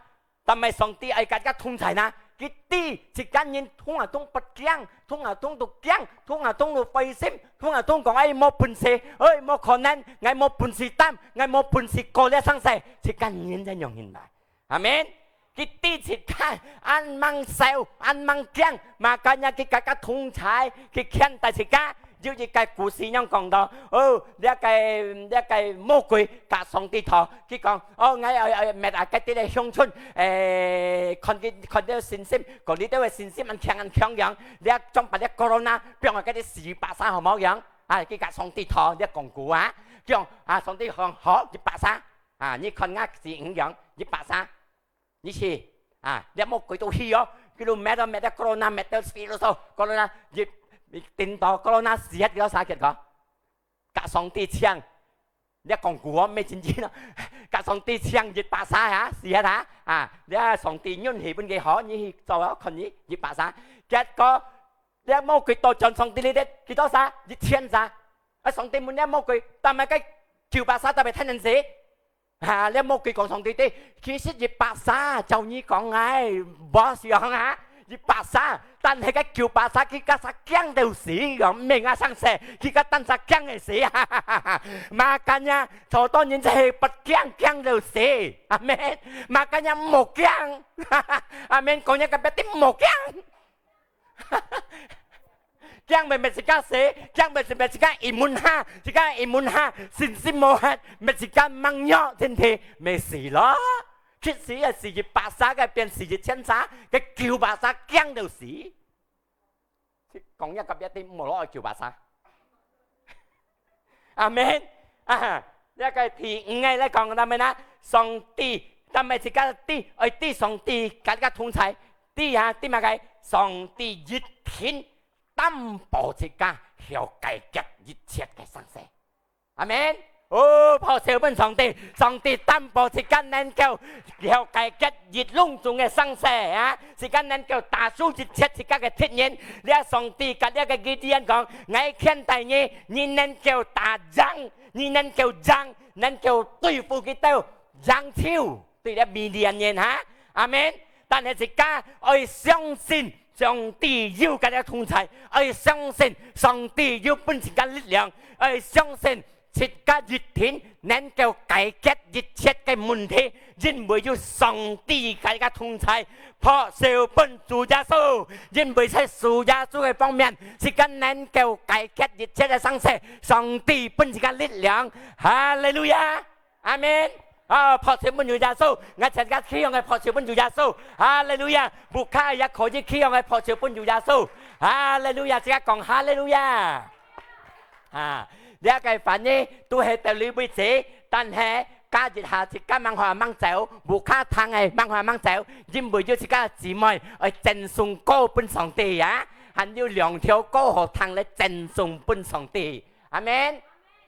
但係上帝愛佮自家同在呢。佢知自家人通啊通發驚，通啊通都驚，通啊通都灰心，通啊通講：「哎，無本事，哎，無可能，𠊎無本事擔，𠊎無本事過這生死。」自家人在仰形來？ 阿門。佢知自家恁猛愁，恁猛驚，makanya佢佮自家同在，佢牽帶自家。有一個故事恁樣講到，哦，這個，這個魔鬼佮上帝討，佢講：「哦，𠊎愛，愛，愛滅啊，該兜个鄉村，誒，看佢，看佢个信心，講你兜个信心恁強，恁強樣，這將把這corona放啊，該兜死百儕好無樣？」啊，佢佮上帝討，這講古啊，講啊，上帝講：「好，一百儕。」 啊，你看𠊎死五樣，一百儕。你死，啊，這魔鬼都死哦，佢都滅到，滅到corona，滅到死咯，corona，一，一，頂多corona死忒幾多儕？結果，佮上帝搶，這講古哦，毋係真真哦，佮上帝搶一百儕啊，死忒啊，啊，這上帝允許分佢好，你去做哦，看你一百儕。結果，這魔鬼倒轉上帝裡底，幾多儕？一千儕。啊，上帝問這魔鬼：「但係該九百儕都會忒人死？」 哈，這魔鬼講上帝知，其實一百儕，照你講，哎，無想啊，一百儕，但係該九百儕，佢該儕驚到死，講毋係𠊎生死，佢該單儕驚到死，哈哈哈哈。Makanya，做到人就係發驚，驚到死，阿門。Makanya毋好驚，阿門。講你隔壁知，毋好驚。 驚會滅自家死，驚會滅自家imun下，自家imun下，信心無忒，滅自家吂弱，真係會死咯。其實也係一百儕个變死一千儕，該九百儕驚到死。講一隔壁知，毋好落去九百儕。 阿門。啊，這個第五個來講，阿門啊，上帝，但係自家知，愛知上帝佮自家同在，知啊，知麼个？上帝一定擔保自家曉解決一切个生死。阿門。哦，拍手分上帝，上帝擔保自家能夠曉解決一攏總个生死啊，自家能夠打輸一切自家个敵人。這上帝佮這個Gideon講：「𠊎牽帶你，你能夠打贏 你能夠贏，能夠對付佢兜，贏手，對這Midian人哈。阿門。但係自家愛相信上帝有佮你同在，愛相信上帝有分自家力量，愛相信自家一定能夠解決一切个問題，因為有上帝佮自家同在。拍手分主耶穌，因為在主耶穌个方面，自家能夠解決一切个生死，上帝分自家力量。哈利路亞！ 阿門。啊，拍手分主耶穌，𠊎請自家企起來拍手分主耶穌。哈利路亞！屋下也可以企起來拍手分主耶穌。哈利路亞！自家講哈利路亞！啊，這個翻譯都係到這位止，但係家一下，自家吂好吂走，屋下聽个吂好吂走，因為有自家姊妹愛贈送歌分上帝啊，還有兩條歌好聽來贈送分上帝。阿門。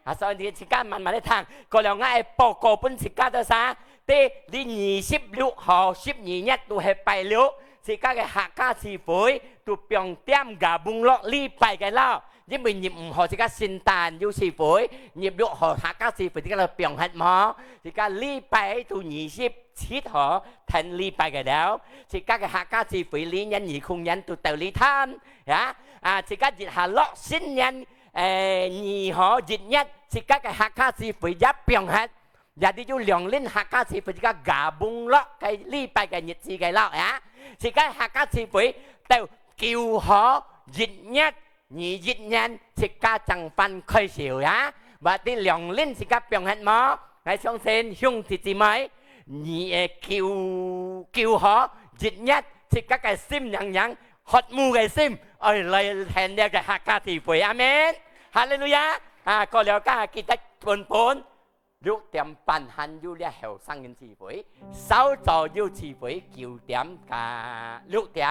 啊，所以你自家慢慢來聽，過了𠊎愛報告分自家个啥？第二十六號，十二月都係拜六，自家个客家聚會都放點gabung落禮拜个啦。 因為你毋好自家聖誕有聚會，你六號客家聚會自家來放忒無？自家禮拜都二十七號，跈禮拜个了。自家个客家聚會，這年二空年都到這攤，呀，啊，自家一下落新年，誒，二號一月，自家个客家聚會也放忒。 也就有兩輪客家聚會自家gabung落个禮拜个日子个了呀。自家客家聚會到九號一月二一年，自家正翻開始呀。Berarti兩輪自家放忒無？𠊎相信兄弟姊妹，你个九，九號一月，自家个心癢癢，渴慕个心，愛來跈這个客家聚會。阿門。哈利路亞！啊，過了家記得本本。 六點半還有這後生人聚會，韶早有聚會，九點加六點。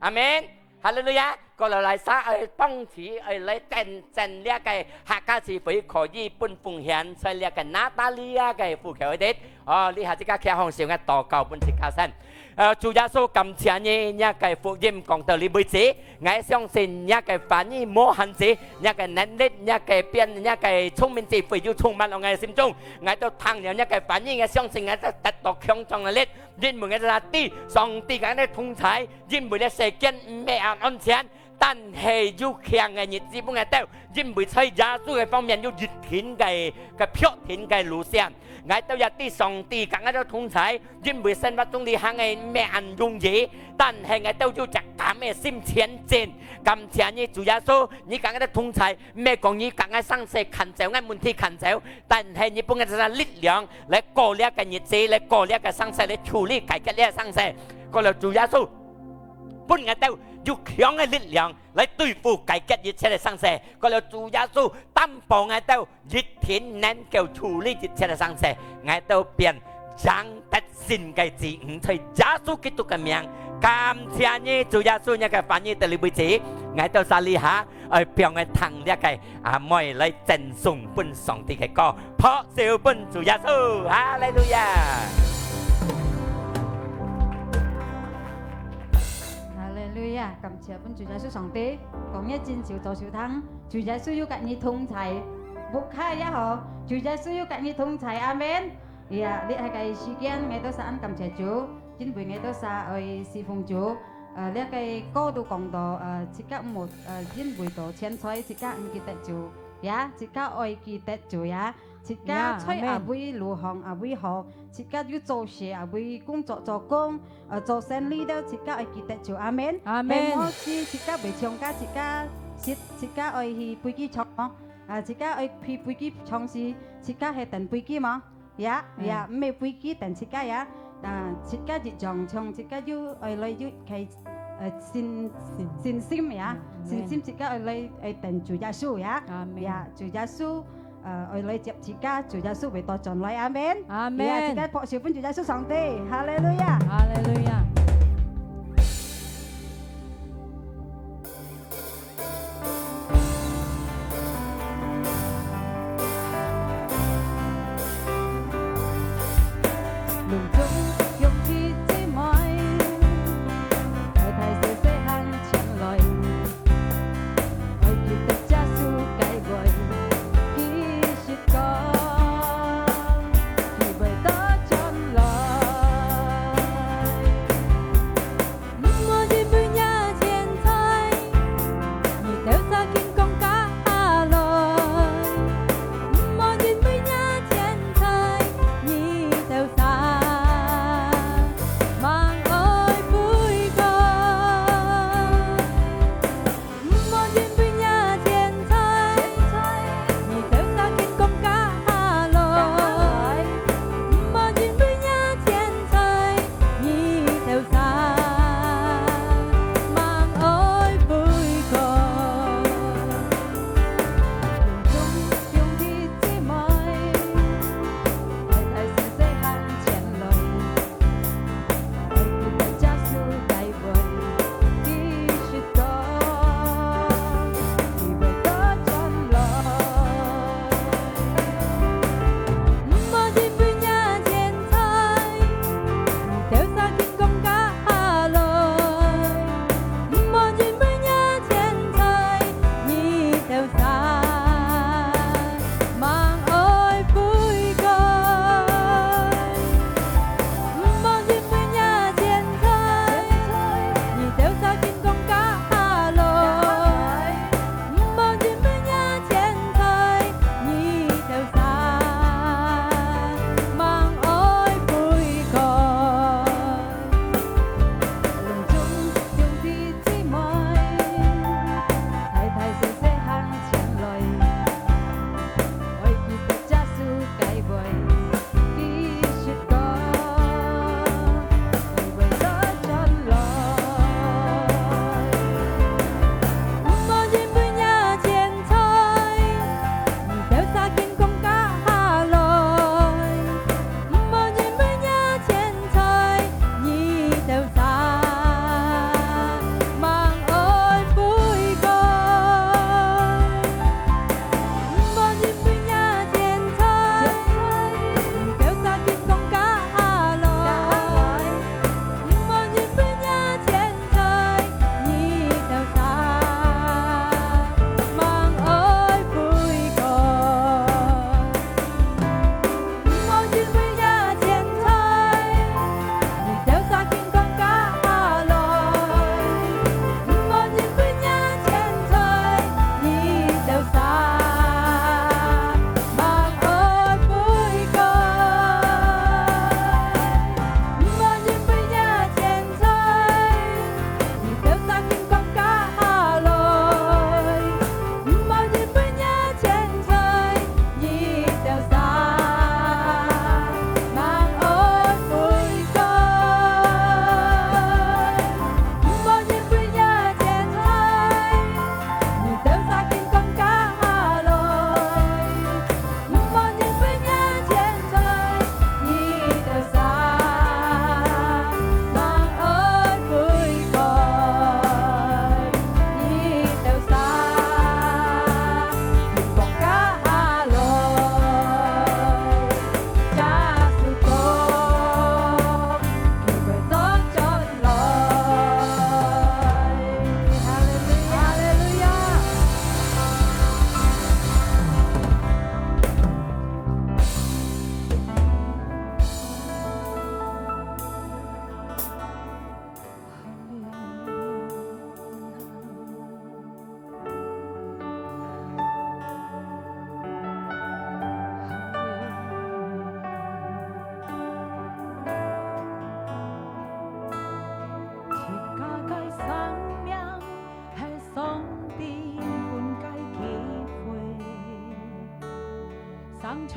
阿門。哈利路亞！過來，來儕愛幫助，愛來見證這个客家聚會，可以分奉獻在這个Natalia个戶口裡。哦，這下自家擎䟘手，𠊎禱告分自家先。呃，主耶穌，感謝你，若个福音講到這為止。 𠊎相信若个話語無限制，若个能力，若个變，若个聰明智慧又充滿了𠊎个心中。𠊎兜聽了若个話語，𠊎相信𠊎兜得到強壯个力，因為𠊎兜知上帝佮𠊎兜同在，因為這世間毋係恁安全，但係有強个日子分𠊎兜，因為在耶穌个方面有一定个，个確定个路線。 𠊎兜也知上帝佮𠊎兜同在，因為生活中裡行个毋係恁容易，但係𠊎兜有隻敢个心前進。感謝你，主耶穌，你佮𠊎兜同在，毋係講你佮𠊎生事牽走，𠊎問題牽走，但係你分𠊎兜力量來過這个日子，來過這个生事，來處理解決這个生事。過了，主耶穌，分𠊎兜有強个力量來對付解決一切个生事。過了，主耶穌，擔保𠊎兜 一定能夠處理一切个生事，𠊎兜變贏得勝个子女，在耶穌基督个名。感謝你，主耶穌，若个話語到這為止，𠊎兜儕這下愛放个聽這个阿妹來贈送分上帝个歌，拍手分主耶穌，哈利路亞！哈利路亞！感謝分主耶穌上帝，講一陣就做收聽。 主耶穌有佮你同在，屋下也好，主耶穌有佮你同在，阿門。呀，這下个時間，𠊎兜儕恁感謝主，因為𠊎兜儕愛侍奉主。呃，這个歌都講到，呃，自家毋好，呃，因為到錢財，自家毋記得主，呀，自家愛記得主呀。自家在阿位路項阿位好，自家有做事阿位工作做工，呃，做生理兜，自家愛記得主，阿門。阿門。係無事，自家會唱歌，自家食，自家愛去飛機場。 啊，自家愛去飛機場時，自家係等飛機無？呀，呀，毋係飛機等自家呀。啊，自家一樣像自家有愛來有个，呃，信，信心呀，信心自家愛來，愛等主耶穌呀。阿門。呀，主耶穌，呃，愛來接自家，主耶穌會倒轉來，阿門。阿門。呀，自家拍手分主耶穌上帝，哈利路亞。哈利路亞。 攏總兄弟姊妹，大大細細行前來，愛記得耶穌个話，佢識講，佢會倒轉來。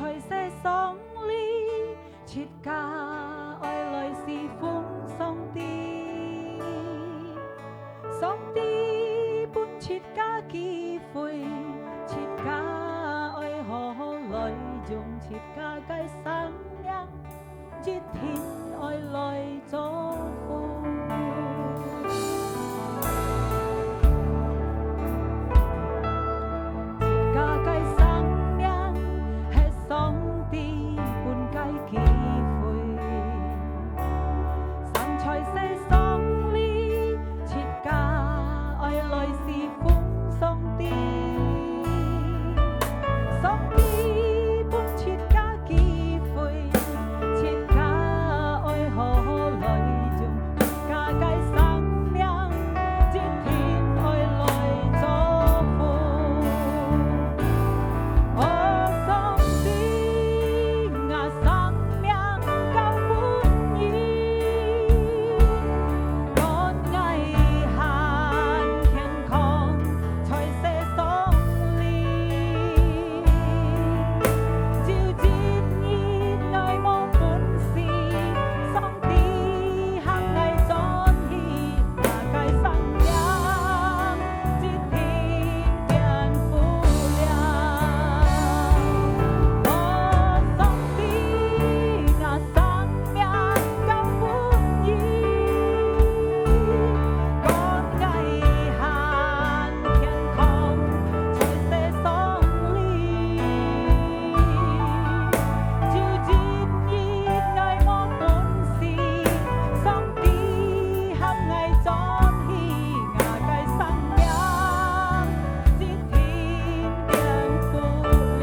在世上裡，自家愛來侍奉上帝。上帝分自家機會，自家愛好好來用自家个生命，一定愛來做 自家个生命係上帝分个機會，生在世上裡，自家愛來侍奉上帝。上帝分自家機會，自家愛好好來用 自家个生命，一定愛來祝福。哦，上帝，𠊎生命交分你，願𠊎還健康，在世上裡，就一日𠊎無本事，上 帝喊𠊎轉去，𠊎个生命一定變不了。哦，上帝，𠊎生命交分你，願𠊎還健康，在世上裡。 就一日𠊎無本事，上帝喊𠊎轉去，𠊎个生命一定變不了。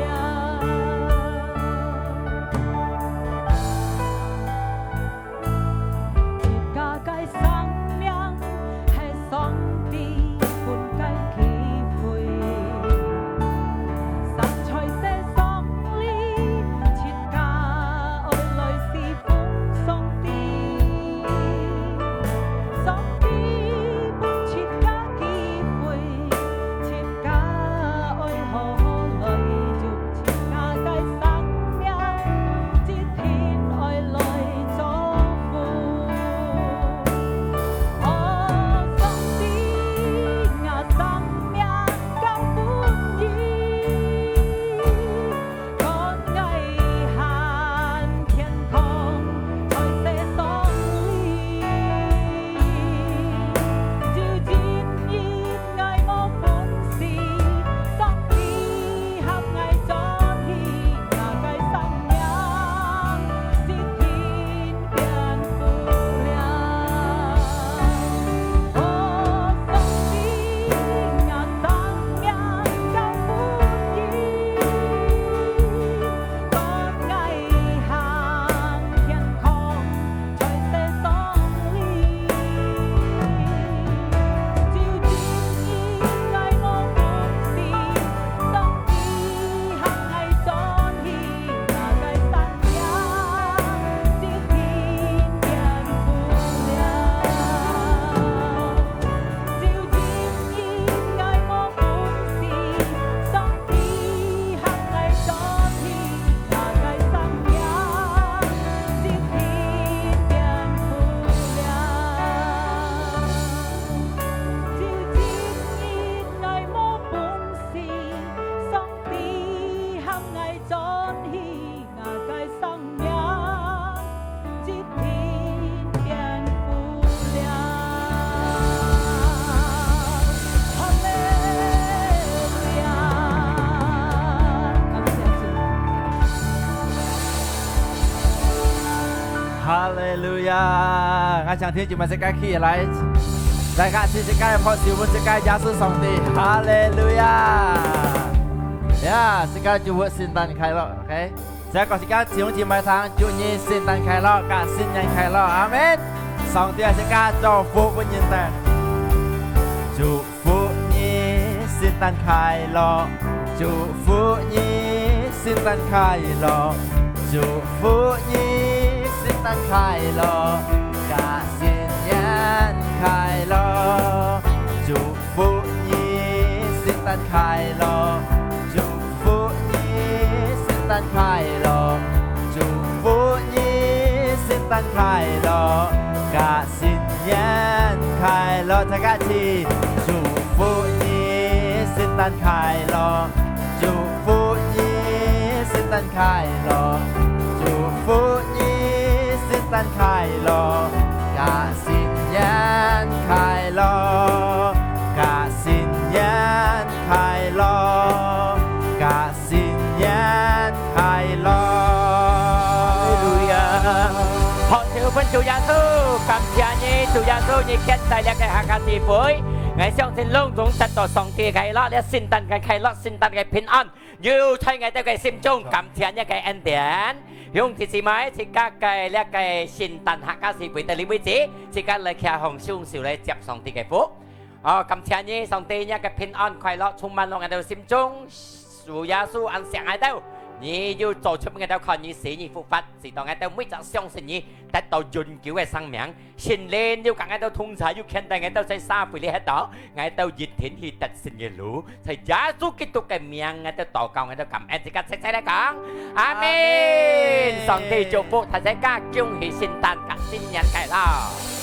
自家个生命係上帝分个機會。 生在世上裡，自家愛來侍奉上帝。上帝分自家機會，自家愛好好來用自家个生命，一定愛來祝福。 哦，上帝，𠊎生命交分你，願𠊎還健康，在世上裡，就一日𠊎無本事，上帝喊𠊎轉去，𠊎个生命一定 變不了。哦，上帝，𠊎生命交分你，願𠊎還健康，在世上裡，就一日𠊎無本事，上帝喊𠊎轉去，𠊎个生 命一定變不了。就一日𠊎無本事，上帝喊𠊎轉去，𠊎个生命一定變不了。就一日𠊎無本事，上 帝喊𠊎轉去，𠊎个生命一定變不了。哈利路亞！感謝主。哈利路亞！𠊎請弟兄姊妹自家起來，大家自家拍手分自家耶穌上帝。哈利路亞！ 呀，自家祝福聖誕快樂，OK？再過自家弟兄姊妹聽，祝你聖誕快樂，佮新年快樂，阿門。上帝愛自家祝福分人等。祝福你聖誕快樂，祝福你聖誕快樂，祝福你聖誕快樂，佮新年快樂，祝 福你聖誕快樂，祝福你聖誕快誕快樂，甲新年快樂，大家一起祝福你，聖誕快樂，祝福你，聖誕快樂，祝福你，聖誕快樂，甲新年快樂，甲新年快樂，甲新年快樂。哈利路亞！好，就分主耶穌，感謝你，主耶穌，你牽帶這个客家聚會，𠊎相信攏總得到上帝个快樂，這聖誕个快樂，聖誕个平安，又在𠊎兜个心中，感謝你个恩典。兄弟姊妹，自家个這个聖誕客家聚會到這為止，自家來擎䟘雙手來接上帝个福。 哦，感謝你，上帝，你个平安快樂充滿了𠊎兜心中。主耶穌恁惜𠊎兜，你又做出分𠊎兜看你死你復活，使到𠊎兜每隻相信你得到永久个生命。聖靈又甲𠊎兜同在，又牽帶𠊎兜在社會裡歇到，𠊎兜一定去得勝个路。在耶穌基督个名，𠊎兜禱告，𠊎兜感恩，自家齊齊來講，阿門。阿門。上帝祝福大家，恭喜聖誕，甲新年快樂！